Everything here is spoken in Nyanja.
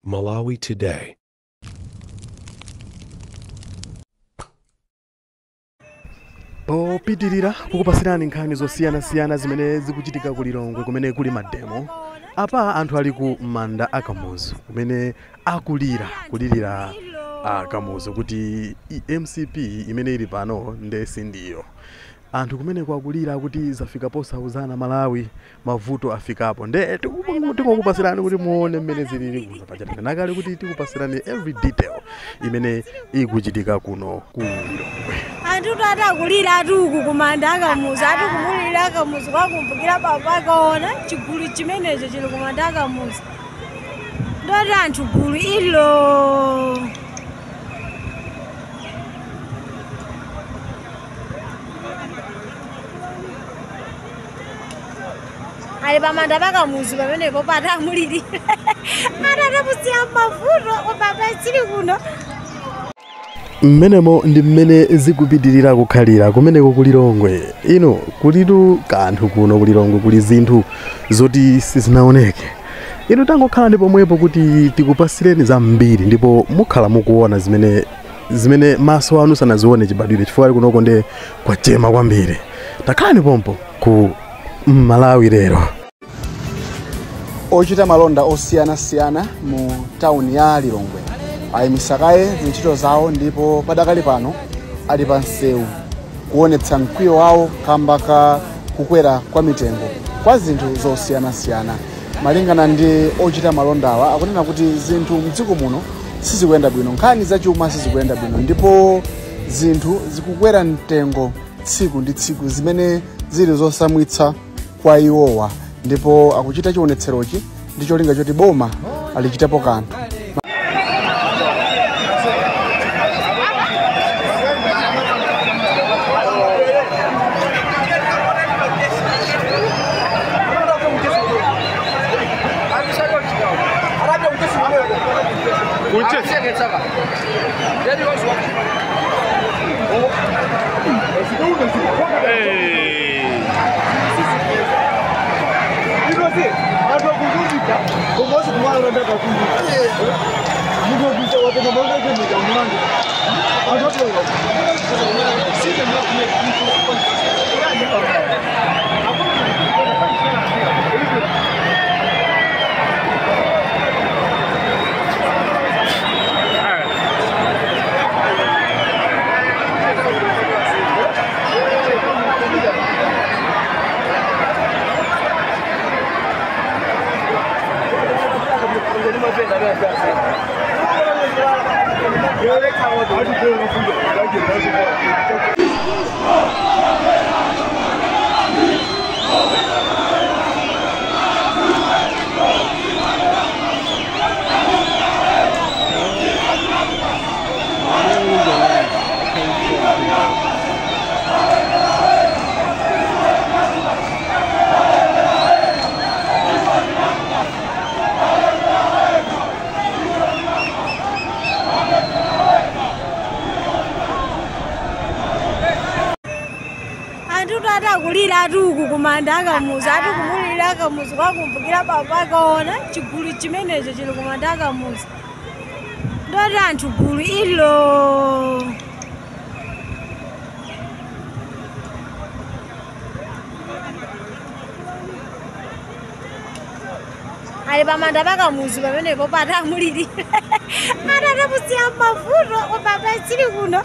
Malawi Today. Popitirira kukupasirani nkhani zosiyanasiyana zimene zikuchitika ku Lilongwe kumene kuli mademo. Apa anthu ali ku manda a Kamuzu kumene akulira kulirira a Kamuzu kuti MCP imene ili pano nde sindiyo. Anthu kumene kwakulira kuti zafika posauzana Malawi, mavuto afikapo. Nde tikukupasirani kuti muone mmene zilili kuno. Pachatana nakale kuti tikupasirani every detail imene ikuchitika kuno ku Lilongwe. Anthu atakulira atuku kumanda a Kamuzu, atikumulira Kamuzu kwakumbukira baba akaona chigulu chimenecho chili kumanda a Kamuzu. Ndoti anthu gulu ilo. Ali pamanda pa Kamuzu pamenepo patamulirira. Atatapusiya mavuto papa chili kuno. Mmenemo ndi mmene zikupitirira kukhalira kumeneko ku Lilongwe. Ino kulitu kanthu kuno ku Lilongwe kuli zinthu zoti sizinaoneke. Ino tangokhala ndi pomwepo kuti tikupasireni zambiri ndipo mukhala mukuona zimene maso anu sanazione chibadwire chifukwa kunoko nde kwachema kwambiri. Takhalani pompo ku Malawi lero. Ochita malonda osiyanasiyana mu tawuni ya Lilongwe ayimisakaye zintchito zawo ndipo padakali pano ali pa msewu kuonetsa mkwiyo wawo kamba ka kukwera kwa mitengo kwa zinthu zosiyanasiyana. Malingana ndi ochita malondawa akunena kuti zinthu mdziko muno sizikuyenda bwino, nkhani zachuma sizikuyenda bwino ndipo zinthu zikukwera mtengo tsiku ndi tsiku zimene zili zosamwitsa kwa iwowa, ndipo akuchita chionetserochi ndi cholinga choti boma alichitapo kanthu. Atakulira atuku kumanda a Kamuzu, atikumulira Kamuzu kwakumbukira baba akaona chigulu chimenecho chili kumanda a Kamuzu. Ndoti anthu gulu ilo. Ali pamanda pa Kamuzu pamenepo patamulirira. Atatapusiya mavuto papa chili kuno.